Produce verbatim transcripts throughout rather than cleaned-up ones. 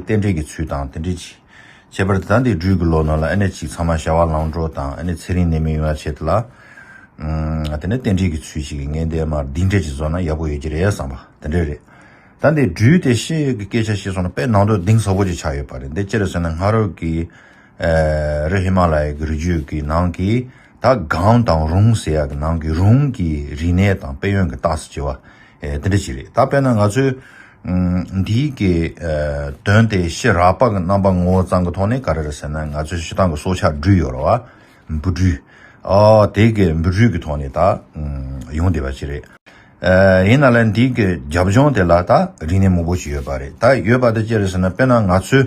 རྟེན་འབྲེལ་གྱི་ཚུལ་དང་དེ་འདྲ་ཅིག་ཁྱད་པར་དུ་ད་འདི་སྦྲུལ་གྱི་ལོ་ནང་ལ་ཨ་ནེ་ཅིག་ཚང་མ་བྱ་བ་ལམ་འགྲོ་དང་ཨ་ནེ་ཚེ་རིང་ནད་མེད་ཡོང་ཡ་ཆེད་དུ་ལ། ཨ་དེ་ནས་རྟེན་འབྲེལ་གྱི་ཚུལ་ཞིག་གི་ངས་འདི་མར་སྡིག་འདྲེ་ཅིག་བཟོ་ན་ཡག་པོ་ཡོད་ཀྱི་རེད་བསམ་པ་དེ་འདྲ་རེད། ད་འདི་སྦྲུལ་དེ་ཤི་ཡོད་ཀྱི་སྐད་ཆ་བཤད་སོང་ན་དཔེ་ནང་དོན་གཏིང་ཟབ་པོ་ཅིག་ཆགས་ཡོད་པ་རེད། འདི་ཅི་རེད་ཟེར་ན་སྔ་རབས་ཀྱི་ཨ་རི་ཧི་མ་ལ་ཡའི་གི་རི་རྒྱུད་ཀྱི་ནང་གི་ད་སྒང་དང་རོང་ཟེར་ཡ་གི་ནང་གི་རོང་གི་རིག་གནས་དང་དཔལ་ཡོན་གྱི་རྟགས་སུ་བྱས་པ་ཨེ་དེ་འདྲ་ཅིག་རེད། ད་དཔེར་ན་ང་ཚོས་ཨམ་འདིའི་གི་ཨ་དོན་དེ་ཤི་རག་པ་གི་རྣམ་པ་ངོ་བོ་ཙམ་གི་ཐོག་ནས་ག་རེ་རེད་ཟེར་ན་ང་ཚོའི་སྤྱིར་བཏང་གི་སྲོག་ཆགས་སྦྲུལ་ཡོད་རེད་བ། འབུ་སྦྲུལ། ཨོ་དེ་གི་འབུ་སྦྲུལ་གི་ཐོག་ནས་ད་ཨམ་ཡོང་བསྡད་པ་ཅིག་རེད། ཨ་ཡིན་ན་ལས་འདི་གི་རྒྱབ་ལྗོངས་དེ་ལ་ད་རིག་གནས་མང་པོ་ཞིག་ཡོད་པ་རེད། ད་ཡོད་པ་དེ་ཅི་རེད་ཟེར་ན་དཔེར་ན་ང་ཚོས་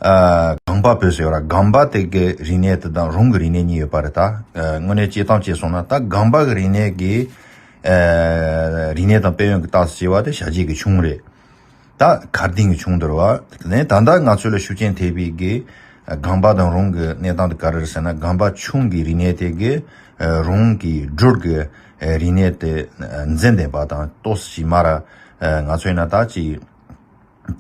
ཨ་སྒང་པ་བོད་ཟེར་བ་ར་སྒང་པ་དེ་གི་རིག་གནས་དེ་དང་རོང་གི་རིག་གནས་གཉིས་ཡོད་པ་རེད། ད་ཨ་དངོས་གནས་དཔྱད་གཏམ་བྱས་སོང་ན་ད་སྒང་པ་གི་རིག་གནས་ཀྱི་ཨ་རིག་གནས་དང་དཔལ་ཡོན་གྱི་རྟགས་སུ་བྱས་པ་དེ་བྱ་རྒྱལ་གྱི་ཆུང་རེད། ད་མཁར་ལྡིང་གི་ཆུང་དུ་རེད་བ། དེ་ནས་ད་ལྟ་ང་ཚོ་ལ་ཤུགས་རྐྱེན་ཐེབས་པའི་གི་སྒང་པ་དང་རོང་གི་གནས་སྟངས་དེ་ག་རེ་རེད་ཟེར་ན་སྒང་པ་ཆུང་གི་རིག་གནས་དེ་གི་རོང་གི་སྦྲུལ་གི་རིག་གནས་དེ་འཛིན་བསྡད་པ་དང་ཏོག་ཙམ་ཅིག་མར་ང་ཚོ་ཡིན་ན་ད་ཅིག་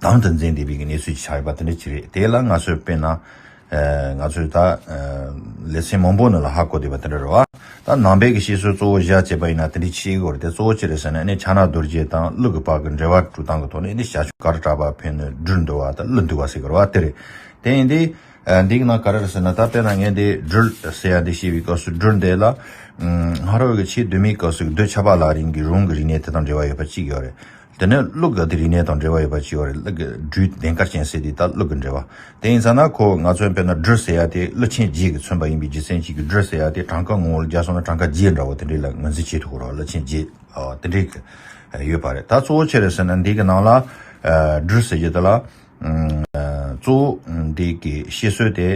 དམ་དུ་འཛིན་བསྡད་པའི་གི་གནས་ཚུལ་ཅིག་ཆགས་ཡོད་པ་དེ་འདྲ་ཅིག་རེད། དེ་ལ་ང་ཚོས་དཔེར་ན། ཨ་ང་ཚོས་ད་ཨ་ལེ་ཚན་མང་པོ་ནང་ལ་ཧ་གོ་བསྡད་པ་དེ་འདྲ་རེད་བ། ད་ནང་པའི་གི་བཤད་སྲོལ་གཙོ་བོ་བཞག་བྱས་པ་ཡིན་ན་དེ་འདྲ་ཅིག་ཤེས་དགོས་རེད། དེ་གཙོ་བོ་ཅི་རེད་ཟེར་ན་ཨ་ནི་ཕྱག་ན་རྡོ་རྗེ་དང་ཀླུ་གི་བར་གྱི་འབྲེལ་བ་དཀྲུག་སྟངས་ཀྱི་ཐོག་ནས་ཨ་ནི་བྱ་ཁྱུང་དཀར་གྲགས་པ་ཕན་ནི་སྦྲུལ་འདུལ་བ་དང་ཀླུ་འདུལ་བ་ཟེར་གི་རེད་བ། དེ་རེད། དེ་ཡིན་དུས་ཨ་འདི་གི་ནང་ག་རེ་རེད་ཟེར་ན་ད་དཔེར་ན་ངས་འདི་སྦྲུལ་ཟེར་ཡ་འདི་བཤད་པའི་སྐབས་སུ་སྦྲུལ་འདི་ལ་ཨ་སྔ་རབས་ཀྱི་ཆེས་གདོད་མའི་སྐབས་སུ་གདོད་ཆགས་པ་ལ་རིང་གི་རོང་གི་རིག་གནས་དེ་དང་འབྲེལ་བ་ཡོད་པ་གཅིག་ཡོད་རེད། དེ་ནས་ཀླུ་གི་དེ་རིག་གནས་དང་འབྲེལ་བ་ཡོད་པ་ཅིག་ཡོད་རེད། ཀླུ་གི་སྦྲུལ་ལྡན་དཀར་ཅན་ཟེར་དེ་ད་ཀླུ་གི་འབྲེལ་བ། དེ་ཡིན་ཙང་ན་ཁོ་ང་ཚོའི་དཔེར་ན་སྦྲུལ་ཟེར་ཡ་དེ་ཀླུ་ཆེན་བརྒྱད་ཀྱིས་མཚོན་པ་ཡིན་པའི་རྒྱུ་མཚན་གཅིག་གིས་སྦྲུལ་ཟེར་ཡ་དེ་གྲངས་ཀ་ངོ་བོ་ལ་བརྒྱབ་སོང་ན་གྲངས་ཀ་བརྒྱད་འདྲ་བོ་དེ་འདྲས་ལ་ངོས་འཛིན་བྱེད་ཐུབ་ཀྱི་རེད། ཀླུ་ཆེན་བརྒྱད་ཨ་དེ་འདྲས་ཀྱི་ཡོད་པ་རེད། ད་གཙོ་བོ་ཅི་རེད་ཟེར་ན་འདི་གི་ནང་ལ་ཨ་སྦྲུལ་ཟེར་རྒྱུ་དེ་ལ་ཨ་གཙོ་བོ་འདི་གི་བཤད་སྲོལ་དེ།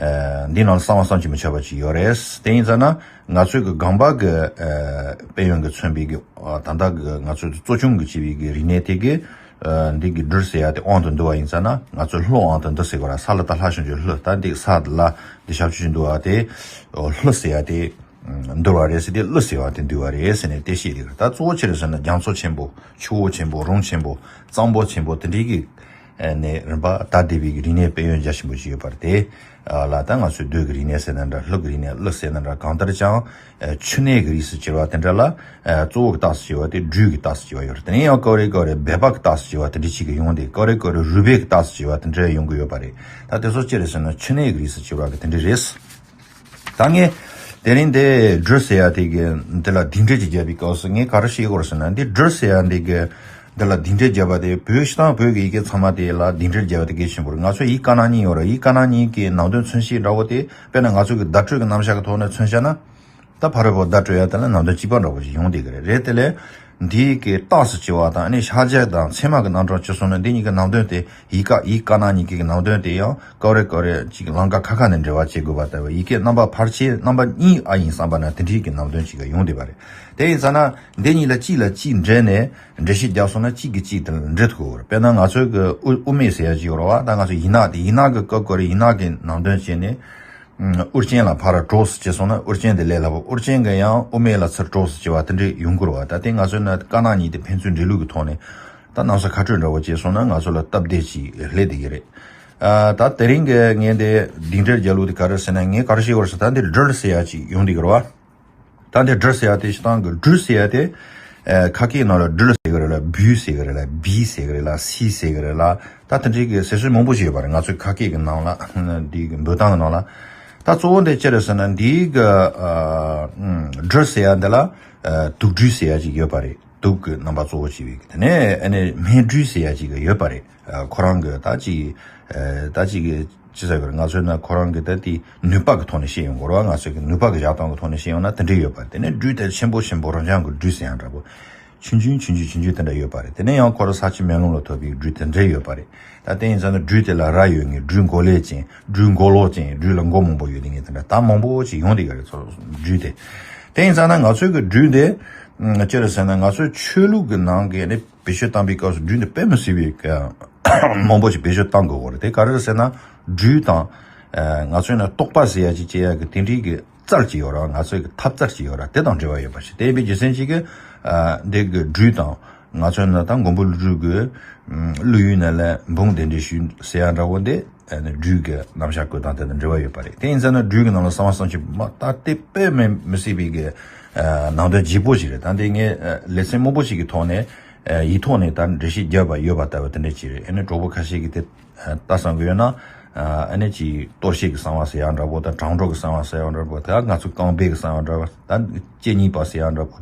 ཨ་འདི་ནང་གསང་བ་བསམ་གྱིས་མི་ཁྱབ་པ་ཅིག་ཡོད་རེད། དེ་ཡིན་ཙང་ན་ང་ཚོའི་གི་སྒང་པ་གི་ཨ་དཔལ་ཡོན་གྱིས་མཚོན་པའི་གི་ཨ་ད་ལྟ་གི་ང་ཚོའི་གཙོ་ཆུང་གི་བྱས་པའི་གི་རིག་གནས་དེ་གི་ཨ་འདི་གི་སྦྲུལ་ཟེར་ཡ་དེ་དབང་དུ་འདུ་བ་ཡིན་ཙང་ན་ང་ཚོས་ཀླུ་དབང་དུ་འདུ་ཟེར་གི་རེད། ས་ལ་ད་ལྷ་ཞོན་རྒྱུ་ཀླུ་ད་འདི་ས་ལ་འདི་ཞབས་ཞུ་འདུ་བ་དེ་ཀླུ་ཟེར་ཡ་དེ་འདུལ་བ་རེད་ཟེར་དེ་ཀླུ་ཟེར་བ་དེ་འདུལ་བ་རེད་ཟེར་ནས་དེ་བཤད་དེ་གི་རེད། ད་གཙོ་བོ་ཅི་རེད་ཟེར་ན་རྒྱ་མཚོ་ཆེན་པོ་ཆུ་བོ་ཆེན་པོ་རོང་ཆེན་པོ་གཙང་པོ་ཆེན་པོ་དེ་འདྲའི་གི་ནས་རིམ་པ་ད་སྡེ་བའི་རིག་གནས་དཔལ་ཡོན་རྒྱ་ཆེན་པོ་ཞིག་ཡོད་པ་རེད། དེ་ལ་ད་ང་ཚོས་གདོད་ཀྱི་རིག་གནས་ཟེར་ན་འདྲ་ཀླུ་གི་རིག་གནས་ཀླུ་ཟེར་ན་འདྲ་གང་ལྟར་ཀྱང་ཆུ་གནས་ཀྱི་རིགས་སུ་གྱུར་པ་དེ་འདྲ་ལ་གཙོ་བོ་གི་རྟགས་སུ་གྱུར་པ་དེ་སྦྲུལ་གྱི་རྟགས་སུ་གྱུར་པ་ཡོད་རེད། དེ་ནས་ཡང་སྐབས་རེ་སྐབས་རེ་སྦལ་པ་གི་རྟགས་སུ་གྱུར་པ་དེ་འདྲ་ཞིག་གི་ཡོང་སྟེ་སྐབས་རེ་སྐབས་རེ་རུས་སྦལ་གྱི་རྟགས་སུ་གྱུར་པ་དེ་འདྲ་ཡོང་གི་ཡོད་པ་རེད། ད་དེ་ཚོ་ཅི་རེད་ཟེར་ན་ཆུ་གནས་ཀྱི་རིགས་སུ་གྱུར་པ་གི་དེ་འདྲ་རེད། ད་ངས་དེ་རིང་དེ་སྦྲུལ་ཟེར་ཡ་དེ་གི་འདི་ལ་སྡིག་འགྲེལ་ཅིག་བརྒྱབ་པའི་སྐབས་སུ་ངས་ག་རེ་བཤད་དགོས་རེད་ཟེར་ན་འདི་སྦྲུལ་ཟེར་ཡ་འདི་གི་འདི་ལ་སྡིག་འགྲེལ་བརྒྱབ་པ་དེ་བོད་སྤྱིར་བཏང་བོད་ཀྱི་ཡི་གེ་ཚང་མ་དེ་ལ་སྡིག་འགྲེལ་བརྒྱབ་པ་དེ་གལ་ཆེན་པོ་རེད། ང་ཚོ་ཡིག་དཀར་ནག་གཉིས་ཡོད་རེད། ཡིག་དཀར་ནག་གཉིས་ཀྱི་ནང་དོན་མཚོན་བྱེད་འདྲ་བོ་དེ་དཔེར་ན་ང་ཚོ་གི་བརྡ་སྤྲོད་ཀྱི་རྣམ་གཞག་གི་ཐོག་ནས་མཚོན་བྱས་ན། ད་ཕ་རོལ་པོ་བརྡ་སྤྲོད་ཡ་དེ་ལ་ནང་དོན་གཅིག་པ་འདྲ་པོ་ཞིག་ཡོང་བསྡད་ཀྱི་རེད། རེད་དེ་ལས་འདིའི་གི་རྟགས་སུ་བྱས་པ་དང་ཨ་ནི་ཕྱག་རྒྱ་དང་ཚད་མ་གི་རྣམ་གྲངས་བྱས་སོང་ན་འདི་གཉིས་ཀྱི་ནང་དོན་དེ་ཡིག་ཀ་ཡིག་དཀར་ནག་གཉིས་ཀྱི་ནང་དོན་དེ་ཡང་སྐབས་རེ་སྐབས་རེ་ཅིག་ལམ་ཀ་ཁ་ཁ་ནས་འབྲེལ་བ་བྱེད་དགོས་པ་ལྟ་བུ་ཡི་གེ་རྣམ་པ་ཕལ་ཆེར་རྣམ་པ་གཉིས་ཨ་ཡིན་བསམ་པ་ན་དེ་འདྲའི་གི་ནང་དོན་ཅིག་ག་ཡོང་བསྡད་པ་རེད། དེ་ཡིན་ཙང་ན་འདི་གཉིས་ལ་གཅིག་ལ་གཅིག་འབྲེལ་ནས་འགྲེལ་བཤད་རྒྱག་སོང་ན་གཅིག་གིས་གཅིག་དེ་ལ་འབྲེལ་ཐུབ་ཀྱི་ཡོད་རེད། དཔེར་ན་ང་ཚོའི་གི་དབུ་དབུ་མེད་ཟེར་ཡ་ཅིག་ཡོད་རེད་བ། ད་ང་ཚོ་ཡིག་ནག་དེ་ཡིག་ནག་གི་སྐབས་སྐབས་རེ་ཡིག་ནག་གི་ནང་དོན་བྱས་ནས། ཨུ་རྐྱེན་ལ་ཕར་གྲོགས་སུ་བྱས་སོང་ན་དབུ་རྐྱེན་དེ་ལས་སླ་པོ། དབུ་རྐྱེན་གྱི་ཡང་དབུ་མེད་ལ་ཚུར་གྲོགས་སུ་བྱས་པ་དེ་འདྲས་ཡོང་གི་རེད་བ། ད་དེ་ང་ཚོའི་ནང་དཀར་ནག་གཉིས་དེ་ཕན་ཚུན་འབྲེལ་ལུགས་ཀྱི་ཐོག་ནས་ད་གནམ་ས་ཁ་སྤྲོད་འདྲ་བོ་བྱས་སོང་ན་ང་ཚོ་ལ་སྟབས་བདེ་ཅིག་སླེབས་བསྡད་ཀྱི་རེད། ཨ་ད་དེ་རིང་གི་ངས་འདི་སྡིག་འགྲེལ་རྒྱག་ལུགས་དེ་ག་རེ་ཟེར་ན་ངས་ག་རེ་བཤད་དགོས་རེད་ཟེར་ད་འདི་སྦྲུལ་ཟེར་ཡ་ཅིག་ཡོང་བསྡད་ཀྱི་རེད་བ། ད་འདི་སྦྲུལ་ཟེར་ཡ་དེ་སྤྱིར་བཏང་གི་སྦྲུལ་ཟེར་ཡ་དེ། ཨ་ཁ་སྐད་ནང་ལ་སྦྲུལ་ཟེར་གི་རེད་ལ་སྦུལ་ཟེར་གི་རེད་ལ་བི་ཟེར་གི་རེད་ལ་སི་ཟེར་གི་རེད་ལ་ད་དེ་འདྲའི་གི་ཟེར་སྲོལ་མང་པོ་ཞིག་ཡོད་པ་རེད། ང་ཚོའི་ཁ་སྐད་གི་ནང་ལ་འདི་གི་འབོད་སྟངས་གི་ནང་ལ། ད་གཙོ་བོ་འདི་ཅི་རེད་ཟེར་ན་འདིའི་གི་ཨ་སྦྲུལ་ཟེར་ཡ་འདི་ལ་ཨ་དུག་སྦྲུལ་ཟེར་ཡ་ཅིག་ཡོད་པ་རེད། དུག་གི་རྣམ་པ་གཙོ་བོ་བྱས་པའི་གི་དེ་ནས་ཨ་ནི་སྨན་སྦྲུལ་ཟེར་ཡ་ཅིག་ཡོད་པ་རེད། ཨ་ཁོ་རང་གི་ད་ཅིག་ཨ་ད་ཅིག་གི་ཅི་ཟེར་དགོས་རེད། ང་ཚོའི་ནང་ཁོ་རང་གི་ད་དེ་ནུས་པ་གི་ཐོག་ནས་བཤད་ཡོང་དགོས་རེད་བ། ང་ཚོའི་གི་ནུས་པ་གི་བཞག་སྟངས་གི་ཐོག་ནས་བཤད་ཡོང་ན་དེ་འདྲས་ཡོད་པ་རེད། དེ་ནས་སྦྲུལ་དེ་ཆེན་པོ་ཆེན་པོ་རང་བྱུང་གི་སྦྲུལ་ཟེར་ཡང་འདྲ་པོ་ཆུང་ཆུང་ཆུང་ཆུང་ཆུང་ཆུང་དེ་འདྲ་ཡོད་པ་རེད། དེ་ནས་ཡང་ཁོ་རང་ས་ཆུ་མེ་རླུང་ལ་ཐོགས་པའི་སྦྲུལ་དེ་འདྲས་ཡོད་པ་རེད། ད་དེ་ཡིན་ཙང་ན་སྦྲུལ་དེ་ལ་རྭ་ཡོད་ངེས་སྦྲུལ་མགོ་ལེགས་ཅན་སྦྲུལ་མགོ་ལོག་ཅན་སྦྲུལ་ལ་མགོ་མང་པོ་ཡོད་དེ་ངེས་དེ་འདྲ་ད་མང་པོ་ཞིག་ཡོང་བསྡད་ཀྱི་རེད་ཚོ་སྦྲུལ་དེ། དེ་ཡིན་ཙང་ན་ང་ཚོའི་གི་སྦྲུལ་དེ་ཅི་རེད་ཟེར་ན་ང་ཚོའི་ཆོས་ལུགས་ཀྱི་ནང་གི་ནི་བེད་སྤྱོད་བཏང་པའི་སྐབས་སུ་སྦྲུལ་འདི་དཔེ་མི་སྲིད་པའི་མང་པོ་ཞིག་བེད་སྤྱོད་བཏང་དགོས་པ་རེད། དེ་ག་རེ་རེད་ཟེར་ན་སྦྲུལ་དང་ཨ་ང་ཚོའི་ནང་རྟོག་པ་ཟེར་ཡ་ཅིག་བྱེད་ཡ་གི་དེ་འདྲའི་གི་རྩལ་ཅིག་ཡོད་ར། ང་ཚོའི་གི་ཐབས་རྩལ་ཅིག་ཡོད་ར། དེ་དང་འབྲེལ་བ་ཡོད་པ་ཞིག་དེ་ཡིན་པའི་རྒྱུ་མཚན་ཅིག་གི་ཨ་འདི་གི་སྦྲུལ་དང་ ང་ཚོ་ནི་ད་མགོན་པོ་ཀླུ་སྒྲུབ་ཀྱི་ཀླུ་ཡུལ་ནས་ལས་འབུམ་གདན་འདྲེན་ཞུས་ཟེར་ཡ་འདྲ་བོ་འདི་སྦྲུལ་གྱི་རྣམ་གཞག་བཀོད་སྟངས་དེ་དང་འབྲེལ་བ་ཡོད་པ་རེད། དེ་ཡིན་ཙང་ན་སྦྲུལ་གྱི་ནང་ལ་གསང་བ་གསང་མཆོད་མ་ད་དེ་དཔེ་མི་མི་སྲིད་པའི་གི་ནང་དོན་ལྗིད་པོ་ཞིག་རེད། ད་འདི་ངས་ལེ་ཚན་མང་པོ་ཞིག་གི་ཐོག་ནས་ཡིག་ཐོག་ནས་ད་འགྲེལ་བཤད་བརྒྱབ་པ་ཡོད་པ་ལྟ་བུ་དེ་འདྲ་ཅིག་རེད། ཨ་ནི་གྲོགས་པོ་ཁ་ཤས་ཀྱིས་དེ་ལྟ་བསམ་གི་ཡོད་ན། ཨ་ནི་ཅིག་གཏོར་བཤིག་གི་གསང་བ་ཟེར་ཡ་འདྲ་པོ་དང་། གྲང་འགྲོ་གི་གསང་བ་ཟེར་ཡ་འདྲ་པོ་དང་། ང་ཚོ་རྐང་པའི་གི་གསང་བ་འདྲ་པོ་དང་། སྐྱེ་ཉེས་པ་ཟེར་ཡ་འདྲ་པོ།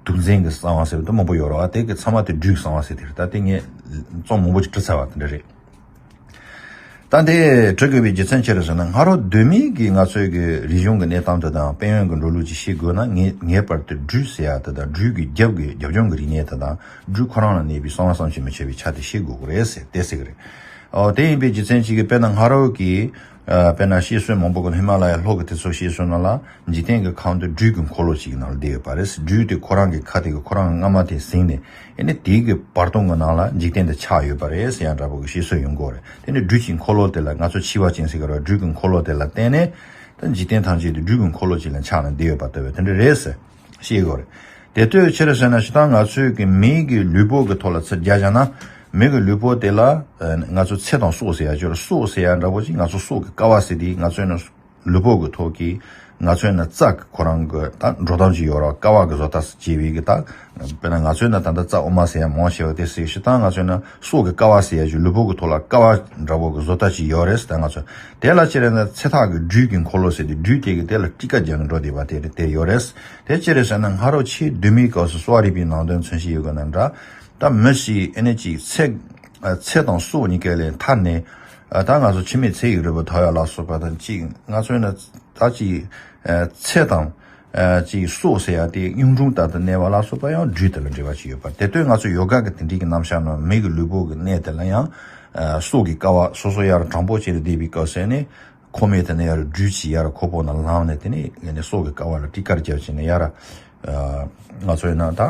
དུག་འཛིན་གི་གསང་བ་ཟེར་བ་དེ་མང་པོ་ཡོད་རེད་བ། དེ་གི་ཚང་མ་དེ་སྦྲུལ་གསང་བ་ཟེར་དེ་རེད། ད་དེ་ངས་རྩོམ་མང་པོ་ཅིག་བྲིས་ཚར་བ་དེ་འདྲ་རེད། ད་དེ་བྲི་དགོས་པའི་རྒྱུ་མཚན་ཅི་རེད་ཟེར་ན། སྔ་རབས་གདོད་མའི་གི་ང་ཚོའི་གི་རིག་གཞུང་གི་གནས་སྟངས་དེ་དང་དཔལ་ཡོན་གི་འགྲོ་ལུགས་ཅིག་ཤེས་དགོས་ན། ངེས་ངེས་པར་དུ་སྦྲུལ་ཟེར་ཡ་དེ་དང་། སྦྲུལ་གྱི་རྒྱབ་ཀྱི་རྒྱབ་ལྗོངས་ཀྱི་རིག་གནས་དེ་དང་། སྦྲུལ་ཁོ་རང་ལ་གནས་པའི་གསང་བ་གསང་མཆོད་མི་འཆད་པའི་ཆ་དེ་ཤེས་དགོས་ཀྱི་རེད་ཟེར་དེ་ཟེར་གི་རེད། ཨོ། དེ་ཡིན་པའི་རྒྱུ་མཚན་གཅིག་གིས་དཔེར་ན་སྔ་རབས་ཀྱི་ཨ་དཔེར་ན་བཤད་སྲོལ་མང་པོ་གི་ཧི་མ་ལ་ཡའི་ལྷོ་གི་དེ་ཚོ་བཤད་སྲོལ་ནང་ལ་འཇིག་རྟེན་གྱི་ཁམས་དེ་སྦྲུལ་གྱི་འཁོར་ལོ་ཅིག་གི་ནང་ལ་བསྡད་ཡོད་པ་རེད། སྦྲུལ་དེ་ཁོ་རང་གི་ཁ་དེ་གིས་ཁོ་རང་རྔ་མ་དེ་ཟིན་ནས། ཨ་ནི་དེའི་གི་བར་སྟོང་གི་ནང་ལ་འཇིག་རྟེན་དེ་ཆགས་ཡོད་པ་རེད་ཟེར་ཡ་འདྲ་པོ་གི་བཤད་སྲོལ་ཡོང་གི་ཡོད་རེད། དེ་ནི་སྦྲུལ་གྱི་འཁོར་ལོ་དེ་ལ། ང་ཚོ་འཆི་བ་ཅན་ཟེར་གི་རེད་བ། སྦྲུལ་གྱི་འཁོར་ལོ་དེ་ལ་བརྟེན་ནས་ད་འཇིག་རྟེན་ཐམས་ཅད་དེ་སྦྲུལ་གྱི་འཁོར་ལོ་ཅིག་ལ་ཆགས་ནས་བསྡད་ཡོད་པ་ལྟ་བུ་དེ་འདྲ་རེད་ཟེར། ཤེས་དགོས་རེད། དེ་ལྟོས་ཕྱིར་ཟེར་ན། སྤྱིར་བཏང་ང་ཚོའི་གི་མིའི་གི་ལུས་པོ་གི་ཐོག་ལ་ཚུར་རྒྱག་བཞག་ན། མི་གི་ལུས་པོ་དེ་ལ་ཨ་ང་ཚོ་ཚེ་དང་སྲོག་ཟེར་ཡ་ཅིག་ཡོད་རེད། སྲོག་ཟེར་ཡ་འདྲ་པོ་ཅིག་ང་ཚོ་སྲོག་གི་ཀ་བ་ཟེར་དེ། ང་ཚོའི་ནི་ལུས་པོ་གི་ཐོག་གི་ང་ཚོའི་ནི་རྩ་གི་ཁོ་རང་གི་ད་འགྲོ་སྟངས་ཅིག་ཡོད་རེད། ཀ་བ་གི་བཟོ་ལྟ་བྱས་པའི་གི་ད། དཔེར་ན་ང་ཚོའི་ནི་ད་ལྟ་རྩ་དབུ་མ་ཟེར་ཡ་མང་ཆེ་བ་དེ་ཟེར། སྤྱིར་བཏང་ང་ཚོའི་ནི་སྲོག་གི་ཀ་བ་ཟེར་ཡ་ཅིག་ལུས་པོ་གི་ཐོག་ལ་ཀ་བ་འདྲ་པོ་གི་བཟོ་ལྟ་ཅིག་ཡོད་རེད་ཟེར། ད་ང་ཚོ་དེ་ལ་ཅི་རེད་ན་ཚེ་ཐག་གི་སྦྲུལ་གྱི་འཁོར་ལོ་ཟེར་དེ། སྦྲུལ་དེ་གི་དེ་ལ་སྤྲི་དཀར་རྒྱག་གི་འགྲོ་བསྡད་པ་དེ་རེད། དེ་ཡོད་རེད། དེ་ཅི་རེད་ཟེར་ན། སྔ་རབས་ཆེས་གདོད་མའི་སྐབས་སུ་གསོ་བ་རིག་པའི་ནང་དོན་མཚོན་བྱེད་ཡོད་གི་ན་འདྲ། ད་མི་ཞིག་ཨ་ནི་ཅིག་ཚེ་ཨ་ཚེ་དང་སྲོག་གཉིས་ཀ་ལས་ཐར་ནས། ཨ་ད་ང་ཚོ་འཆི་མེད་ཚེ་ཡི་རིལ་པོ་ཐོབ་ཡ་ལ་སོགས་པ་དང་གཅིག་ང་ཚོའི་ནི་ད་ཅིག་ཨ་ཚེ་དང་ཨ་ཅིག་སྲོག་ཟེར་ཡ་དེ་གཡུང་དྲུང་ལྟར་དུ་གནས་པ་ལ་སོགས་པ་ཡང་སྦྲུལ་དེ་ལ་འབྲེལ་བ་ཅིག་ཡོད་པ། དེ་ལྟོས་ང་ཚོ་ཡོ་ག་གི་དེ་འདྲའི་གི་རྣམ་གཞག་ནང་མི་གི་ལུས་པོ་གི་གནས་དེ་ལ་ཡང་ཨ་སྲོག་གི་ཀ་བ་སོ་སོ་ཡར་དྲང་པོ་བྱས་ཏེ་བསྡད་པའི་སྐབས་སུ་ནི། ཁོག་སྨད་དེ་ནས་ཡར་སྦྲུལ་གྱིས་ཡར་ཁོག་པ་ནང་ལངས་ནས། དེ་ནས་ཨ་ནི་སྲོག་གི་ཀ་བ་ལ་སྤྲི་དཀར་བརྒྱབ་བྱས་ནས་ཡར་ཨ་ང་ཚོའི་ནང་ད་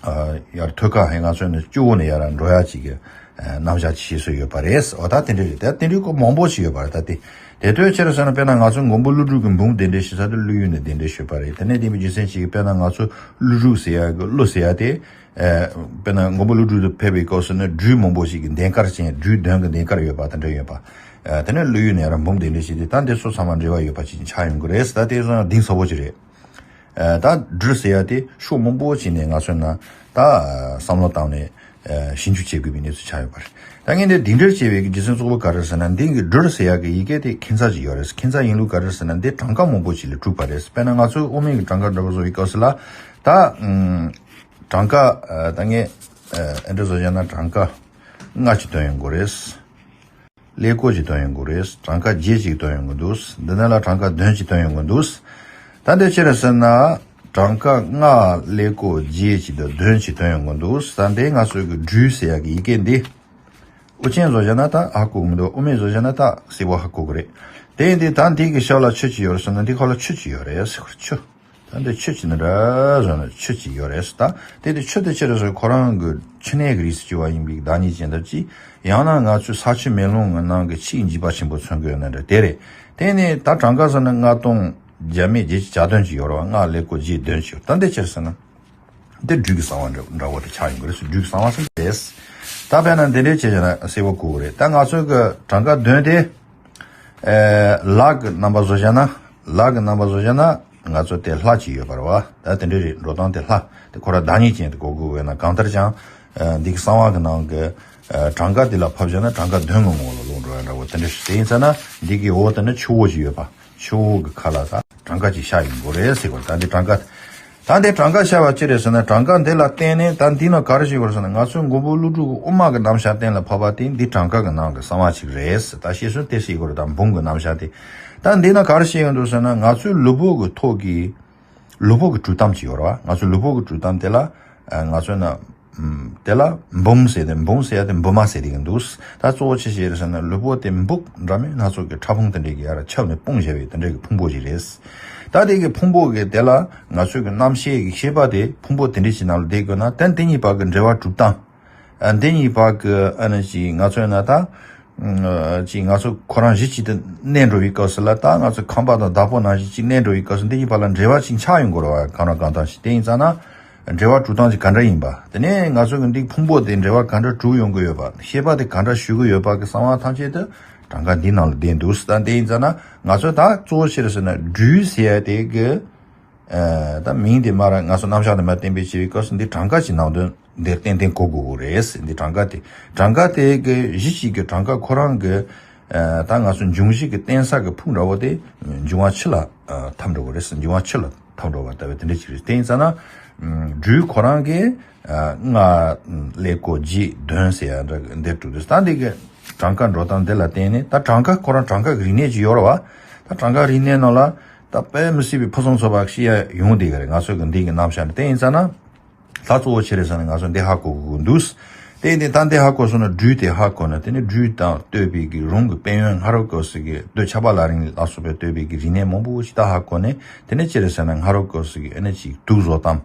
ཨ་ཡར་ཐོད་རྒལ་ཧེ་ང་ཚོའི་ནང་སྤྱི་བོ་ནས་ཡར་འགྲོ་ཡ་ཅིག་གི་ཨ་རྣམ་གཞག་ཅིག་བཤད་སྲོལ་ཡོད་པ་རེད། འོ་ད་དེ་འདྲ་རེད། ད་དེ་འདྲའི་སྐོར་མང་པོ་ཞིག་ཡོད་པ་རེད། ད་དེ་དེ་ལྟོས་ཕྱིར་ཟེར་ན། དཔེར་ན་ང་ཚོ་མགོན་པོ་ཀླུ་སྒྲུབ་ཀྱི་འབུམ་གདན་འདྲེན་ཞུ་ས་དེ་ཀླུ་ཡུལ་ནས་གདན་འདྲེན་ཞུས་པ་རེད། དེ་ནས་དེ་ཡིན་པའི་རྒྱུ་མཚན་ཅིག་གིས་དཔེར་ན་ང་ཚོ་ཀླུ་སྒྲུབ་ཟེར་ཡ་གི་ཀླུ་ཟེར་ཡ་དེ། ཨ་དཔེར་ན་མགོན་པོ་ཀླུ་སྒྲུབ་ཏུ་ཕེབས་པའི་སྐབས་སུ་ནི་སྦྲུལ་མང་པོ་ཞིག་གི་གདན་དཀར་ཅན། སྦྲུལ་གདོན་གྱི་གདན་དཀར་ཡོད་པ་དེ་འདྲ་ཡོད་པ། ཨ་དེ་ནས་ཀླུ་ཡུལ་ནས་རང་འབུམ་གདན་འདྲེན་བྱས་ཏེ། ད་འདི་ཚོ་ཚང་མ་འབྲེལ་བ་ཡོད་པ་ཅིག་ཆགས་ཡོང་གི་རེད། ད་དེ་ཚོ་གདེང་ཚ་པོ་ཅིག་རེད། ཨ་ད་སྦྲུལ་ཟེར་ཡ་དེ་ཕྱོགས་མང་པོ་ཅིག་ནས་ང་ཚོས་ན་ད་བསམ་བློ་བཏང་ནས་ཨ་ཞིབ་འཇུག་བྱེད་དགོས་པའི་གནས་ཚུལ་ཆགས་ཡོད་པ་རེད། ད་ངས་འདི་གདན་འདྲེན་བྱས་པའི་རྒྱུ་མཚན་གཙོ་བོ་ག་རེ་རེད་ཟེར་ན། འདི་གི་སྦྲུལ་ཟེར་ཡ་གི་ཡི་གེ་དེ་ཁྱད་མཚར་ཅིག་ཡོད་རེད། ཁྱད་མཚར་ཡིན་ལུགས་ག་རེ་རེད་ཟེར་ན། འདི་གྲངས་ཀ་མང་པོ་ཅིག་ལས་གྲུབ་པ་རེད། དཔེར་ན་ང་ཚོའི་དབུ་མའི་གི་གྲངས་ཀ་འདྲ་པོ་བཟོ་བའི་སྐབས་སུ་ལ། ད་ཨམ་གྲངས་ཀ་ཨ་ད་ངས་ཨ་ཨེ་འདྲ་བཟོ་བྱས་ན། གྲངས་ཀ་ལྔ་ཅིག་བཏོན་ཡོང་གི་རེད། ཀླད་ཀོར་ཅིག་བཏོན་ཡོང་གི་རེད། གྲངས་ཀ་བརྒྱད་ཅིག་བཏོན་ཡོང་གི་འདུག་འདི་ནང་ལ་གྲངས་ཀ་བདུན་ཅིག་བཏོན་ཡོང་གི་འདུག་ད་འདི་ཅི་རེད་ཟེར་ན། གྲངས་ཀ་ལྔ། ཀླད་ཀོར་བརྒྱད་ཅིག་དང་བདུན་ཅིག་བཏོན་ཡོང་གི་འདུག་ད་འདི་ང་ཚོའི་གི་སྦྲུལ་ཟེར་ཡ་གི་ཡི་གེ་འདི། དབུ་ཅན་བཟོ་བྱས་ན་ད་ཧ་གོ་གི་མི་འདུག་དབུ་མེད་བཟོ་བྱས་ན་ད་གསལ་པོ་ཧ་གོ་གི་རེད། དེ་ཡིན་དུས་ད་འདི་གི་ཤར་ལ་ཆུ་ཅིག་ཡོད་རེད་ཟེར་ན། འདི་ཁ་ལ་ཆུ་ཅིག་ཡོད་རེད་ཟེར་གི་རེད། ཆུ། ད་འདི་ཆུ་ཅིག་ནི་འདྲ་བཟོ་ན་ཆུ་ཅིག་ཡོད་རེད་ཟེར། ད་དེ་དེ་ཆུ་དེ་ཅི་རེད་ཟེར། ཁོ་རང་གི་ཆུ་གནས་ཀྱི་རིགས་སུ་གྱུར་པ་ཡིན་པའི་བདག་ཉིད་ཅན་དང་གཅིག་ཡང་ན་ང་ཚོའི་ས་ཆུ་མེ་རླུང་གི་ནང་གི་ཆུའི་འཇིགས་པ་ཆེན་པོ་མཚོན་གྱི་ཡོད་ན་འདྲ། དེ་རེད། དེ་ནི་ད་གྲངས་ཀ་ཟེར་ན་ལྔ་སྟོང་བརྒྱ་མེད་བརྒྱད་ཅུ་གྱ་བདུན་ཅིག་ཡོད་རེད་བ། ལྔ། ཀླད་ཀོར་བརྒྱད། བདུན་ཅིག་ཡོད། ད་འདི་ཅི་རེད་ཟེར་ན། འདི་སྦྲུལ་གྱི་གསང་བ་འདྲ་འདྲ་བོ་དེ་ཆགས་ཡོང་གི་རེད་ཟེར། སྦྲུལ་གྱི་གསང་བ་ཟེར་དེ། ད་དཔེར་ན་འདི་འདྲའི་བྱས་བྱས་ན་གསལ་པོ་གོ་གི་རེད། ད་ང་ཚོའི་གི་གྲངས་ཀ་བདུན་དེ། ཨེ་ལག་གི་རྣམ་པ་བཟོ་བྱས་ན། ལག་གི་རྣམ་པ་བཟོ་བྱས་ན་ང་ཚོ་དེ་ལྷ་ཅིག་ཡོད་པ་རེད་བ། ད་དེ་འདྲ་རེད། འགྲོ་སྟངས་དེ་ལྷ་དེ་ཁོ་རང་བདག་ཉིད་ཅན་དུ་གོ་དགོས་པས་ན། གང་ལྟར་ཀྱང་ཨེ་འདི་གི་གསང་བ་གི་ནང་གི་ཨེ་གྲངས་ཀ་འདི་ལ་ཕབ་བྱས་ན་གྲངས་ཀ་བདུན་གི་ངོ་ལ་ལོག་འགྲོ་ཡ་འདྲ་བོ་དེ་འདྲ་ཞིག་དེ་ཡིན་ཙང་ན་འདི་གི་འོག་ཏུ་ནི་ཆུ་བོ་ཅིག་ཡོད་པ། ཆུ་བོ་གི་ཁ་ལ་ད་གྲངས་ཀ་ཅིག་ཤར་ཡོང་གི་རེད་ཟེར་བ། ད་འདི་གྲངས་ཀ་ད་འདི་གྲངས་ཀ་ཤར་བ་ཅི་རེད་ཟེར་ན། གྲངས་ཀ་འདི་ལ་བརྟེན་ནས་ད་འདི་ནང་ག་རེ་ཞིག་ཡོད་རེད་ཟེར་ན། ང་ཚོའི་མགོན་པོ་ཀླུ་སྒྲུབ་ཀྱི་དབུ་མ་གི་རྣམ་གཞག་གཏན་ལ་ཕབ་པ་དེ་འདི་གྲངས་ཀ་གི་ནང་གི་གསང་བ་ཅིག་རེད་ཟེར། ད་བཤད་སྲོལ་དེ་ཟེར་དགོས་རེད། ད་འབུམ་གི་རྣམ་གཞག་དེ། ད་འདི་ནང་ག་རེ་བཤད་ཡོང་འདུག་ཟེར་ན། ང་ཚོའི་ལུས་པོ་གི་ཐོག་གི་ལུས་པོ་གི་གྲུབ་སྟངས་ཅིག་ཡོད་རེད་བ། ང་ཚོའི་ལུས་པོ་གི་གྲུབ་སྟངས་དེ་ལ་ཨ་ང་ཚོས་ན་ཨམ་དེ་ལ་འབུམ་ཟེར་ཏེ། འབུམ་ཟེར་ཡ་དེ་འབུ་མ་ཟེར་དེ་གི་འདུག་ད་གཙོ་བོ་ཅི་ཞིག་རེད་ཟེར་ན། ལུས་པོ་དེ་འབུ་འདྲ་མིན་སྣ་ཚོགས་ཀྱི་ཕྲ་ཕུང་དེ་འདྲས་ཀྱིས་ཡར་ཁྱབ་ནས་སྤུངས་བཞག་པའི་དེ་འདྲས་ཀྱི་ཕུང་པོ་ཞིག་རེད། ད་དེ་གི་ཕུང་པོ་གི་དེ་ལ་ང་ཚོའི་གི་རྣམ་ཤེས་ཀྱི་ཤེས་པ་དེ་ཕུང་པོ་དེ་འདྲས་ཀྱི་ནང་ལ་བསྡད་དགོས་ན། ད་དེ་གཉིས་བར་གྱི་འབྲེལ་བ་གྲུབ་སྟངས། ཨ་འདི་གཉིས་བར་གྱི་ཨ་ནི་ཅིག་ང་ཚོས་ན་ད་ཨ་ཅིག་ང་ཚོ་ཁོ་རང་གཞི་གཅིག་ཏུ་གནས་འགྲོ་བའི་སྐབས་སུ་ལ། ད་ང་ཚོ་ཁམས་པ་དང་བདག་པོ་ནང་བཞིན་གཅིག་གནས་འགྲོ་བའི་སྐབས་སུ་འདི་གཉིས་བར་ལ་འབྲེལ་བ་ཅིག་ཆགས་ཡོང་དགོས་རེད་བ། གང་རུང་གང་ལྟར་ཞིག་དེ་ཡིན་ཙང་ན། འབྲེལ་བ་གྲུབ་སྟངས་ཀྱི་ག་འདྲ་ཡིན་པ། དེ་ནས་ང་ཚོ་གི་འདི་ཕུང་པོ་དེ་འབྲེལ་བ་ག་འདྲ་གྲུབ་ཡོང་གི་ཡོད་པ། ཤེས་པ་དེ་ག་འདྲ་ཞུ་གི་ཡོད་པ་གི་གསང་བ་ཐམས་ཅད་དུ་གྲངས་ཀ་འདི་ནང་ལ་བསྡད་འདུག་ད་དེ་ཡིན་ཙང་ན་ང་ཚོ་ད་གཙོ་བོ་ཅི་རེད་ཟེར་ན་སྦྲུལ་ཟེར་ཡ་དེ་གི་ད་མིང་དེ་མར་ང་ཚོ་རྣམ་གཞག་དེ་མར་བསྟན་པའི་ཆེ་བའི་སྐབས་སུ་འདི་གྲངས་ཀ་གི་ནང་དོན་འདིར་ཏན་ཏན་གོ་དགོས་ཀྱི་རེད། འདི་གྲངས་ཀ་དེ་གྲངས་ཀ་དེ་གི་གཞི་གཅིག་གི་གྲངས་ཀ་ཁོ་རང་གི་ད་ང་ཚོ་འབྱུང་བཞི་གི་རྟེན་ས་གི་ཕུང་འདྲ་བོ་དེ་འབྱུང་བ་ཆུ་ལ་འཐམ་འགྲོ་གི་རེད། འབྱུང་བ་ཆུ་ལ་འཐམ་འགྲོ་བ་ལྟ་བུ་དེ་འདྲ་ཅིག་རེད། དེ་ཡིན་ཙང་ན་སྦྲུལ་ཁོ་རང་གི་ལྔ་ཀླད་ཀོར་བརྒྱད་གདོན་ཟེར་ཡ་འདྲ་འདིར་གྲུབ་འདུག་ད་འདི་གི་གྲངས་ཀ་འགྲོ་སྟངས་འདི་ལ་བརྟེན་ནས་ད་གྲངས་ཀ་ཁོ་རང་གྲངས་ཀ་གི་རིག་གནས་ཅིག་ཡོད་རེད་བ། ད་གྲངས་ཀ་རིག་གནས་ནང་ལ་ད་དཔེ་མི་སྲིད་པའི་ཕུན་སུམ་ཚོགས་པ་ཞིག་ཡ་ཡོང་བསྡད་ཀྱི་རེད། ང་ཚོ་གི་འདི་གི་རྣམ་གཞག་འདི་དེ་ཡིན་ཙང་ན། ད་གཙོ་བོ་ཅི་རེད་ཟེར་ན་ང་ཚོ་འདི་ཧ་གོ་དགོས་ཀྱི་འདུག་དེ་ཡིན་དུས་ད་འདི་ཧ་གོ་སོང་ན་སྦྲུལ་དེ་ཧ་གོ་ན་དེ་ནི་སྦྲུལ་དང་བསྟོད་པའི་གི་རུང་གི་དཔལ་ཡོན་སྔ་རབས་སྐབས་སུ་གི་བསྟོད་ཆབ་བ་ལ་རིང་ལ་སོགས་པའི་བསྟོད་པའི་གི་རིག་གནས་མང་པོ་ཞིག་ད་ཧ་གོ་ནས་དེ་ནི་ཅི་རེད་ཟེར་ན་སྔ་རབས་སྐབས་སུ་གི་ཨ་ནི་ཅིག་དུག་བཟོ་སྟངས།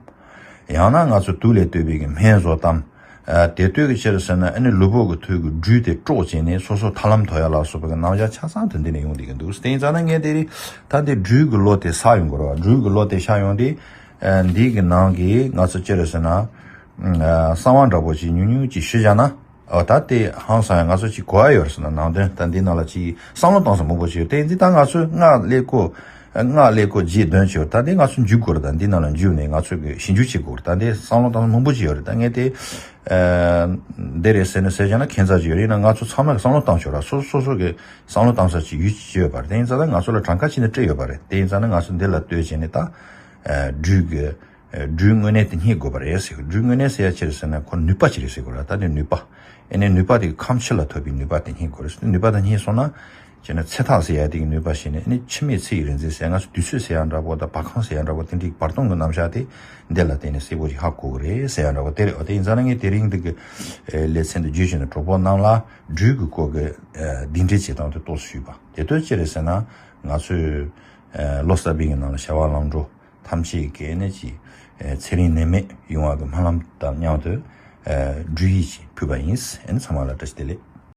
ཡང་ན་ང་ཚོ་དུག་ལས་བསྟོད་པའི་གི་སྨན་བཟོ་སྟངས། ཨ་དེ་ལྟོས་གི་ཅི་རེད་ཟེར་ན་ཨ་ནི་ལུས་པོ་གི་ཐོད་ཀྱི་སྦྲུལ་དེ་དཀྲོག་བྱས་ནས་སོ་སོ་ཐར་ལམ་ཐོབ་ཡ་ལ་སོགས་པའི་གི་རྣམ་གཞག་ཆ་ཚང་དེ་འདི་ནས་ཡོང་བསྡད་ཀྱི་འདུག་དེ་ཡིན་ཙང་ན་ངས་དེ་རིང་ད་འདི་སྦྲུལ་གི་ལོ་དེ་ས་ཡོང་དགོས་རེད་བ། སྦྲུལ་གི་ལོ་དེ་ཤར་ཡོང་དུས། ཨ་འདི་གི་ནང་གི་ང་ཚོ་ཅི་རེད་ཟེར་ན། ཨ་གསང་བ་འདྲ་པོ་ཅིག་ཉུང་ཉུང་ཅིག་ཞུས་བཞག་ན། ཨོ་ད་དེ་ཧང་སང་ཡ་ང་ཚོ་ཅིག་གོ་ཡ་ཡོད་རེད་ཟེར་ན་ནང་དོན་ད་འདི་ནང་ལ་ཅིག་བསམ་བློ་བཏང་ས་མང་པོ་ཞིག་ཡོད། དེ་འདི་ད་ང་ཚོས་ལྔ་ཀླད་ཀོར་ལྔ་ཀླད་ཀོར་བརྒྱད་གདོན་ཅིག་ཡོད། ད་འདི་ང་ཚོ་འཇུག་དགོས་རེད། ད་འདི་ནང་ལ་འཇུག་ནས་ང་ཚོ་གི་ཞིབ་འཇུག་བྱེད་དགོས་རེད། ད་འདི་བསམ་བློ་བཏང་ས་མང་པོ་ཅིག་ཡོད་རེད། ད་ངས་དེ་ཨ་འདི་རེད་ཟེར་ནས་ཟེར་བཞག་ན་ཁྱད་མཚར་ཅིག་ཡོད་རེད། ཡིན་ན་ང་ཚོ་ཚང་མ་གི་བསམ་བློ་བཏང་ཆོག་ར། སོ་སོ་སོ་གི་བསམ་བློ་བཏང་ས་ཅིག་ཡོད་ཅིག་ཡོད་པ་རེད། དེ་ཡིན་ཙང་ད་ང་ཚོ་ལ་གྲངས་ཀ་ཅིག་ནི་སྤྲད་ཡོད་པ་རེད། དེ་ཡིན་ཙང་ན་ང་ཚོ་འདི་ལ་ལྟོས་བྱས་ནས་ད་ཨ་སྦྲུལ་གི་སྦྲུལ་དངོས་གནས་དེ་རྙེད་དགོས་པ་རེད་ཟེར། སྦྲུལ་དངོས་གནས་ཟེར་ཡ་ཅི་རེད་ཟེར་ན་ཁོ་ནུས་པ་ཅི་རེད་ཟེར་དགོས་ར། ད་དེ་ནུས་པ། ཨེ་ནས་ནུས་པ་དེ་ཁམས་ཕྱི་ལ་ཐོབ་པའི་ནུས་པ་དེ་རྙེད་དགོས་རེད། ནུས་པ་དེ་རྙེད་སོང་ན་བྱས་ན་ཚེ་ཐག་ཟེར་ཡ་དེ་གི་ནུས་པ་ཞིག་ནས་ཨེ་ནས་འཆི་མེད་ཚེ་ཡི་རིག་འཛིན་ཟེར་ཡ་ང་ཚོ་དུས་ཚོད་ཟེར་ཡ་འདྲ་པོ་དང་བར་ཁམས་ཟེར་ཡ་འདྲ་པོ་དེ་འདྲའི་བར་སྟོང་གི་རྣམ་གཞག་དེ་འདི་ལ་བརྟེན་ནས་གསལ་པོ་ཞིག་ཧ་གོ་གི་རེད་ཟེར་ཡ་འདྲ་པོ་དེ་རེད། འོ་དེ་ཡིན་ཙང་ན་ངས་དེ་རིང་འདི་གི་ལེ་ཚན་དུ་བརྗོད་བཞིན་དུ་གྲོགས་པོ་རྣམས་ལ་སྦྲུལ་གི་སྐོར་གི་གདན་འདྲེན་བྱེད་སྟངས་དེ་ཏོག་ཙམ་ཞུས་པ་དེ་ལྟོས་ཅི་རེད་ཟེར་ན་ང་ཚོས་ལོ་གསར་པའི་གི་ནང་ལ་བྱ་བ་ལམ་འགྲོ། ཐམས་ཅད་ཀྱི་ཨེ་ནི་ཅིག་ཚེ་རིང་ནད་མེད་ཡོང་བ་གི་སྨོན་ལམ་དང་མཉམ་དུ་སྦྲུལ་ཡིད་ཅིག་ཕུལ་བ་ཡིན། ཨེ་ནི་ཚང་མ་ལ་བཀྲ་ཤིས་བདེ་ལེགས།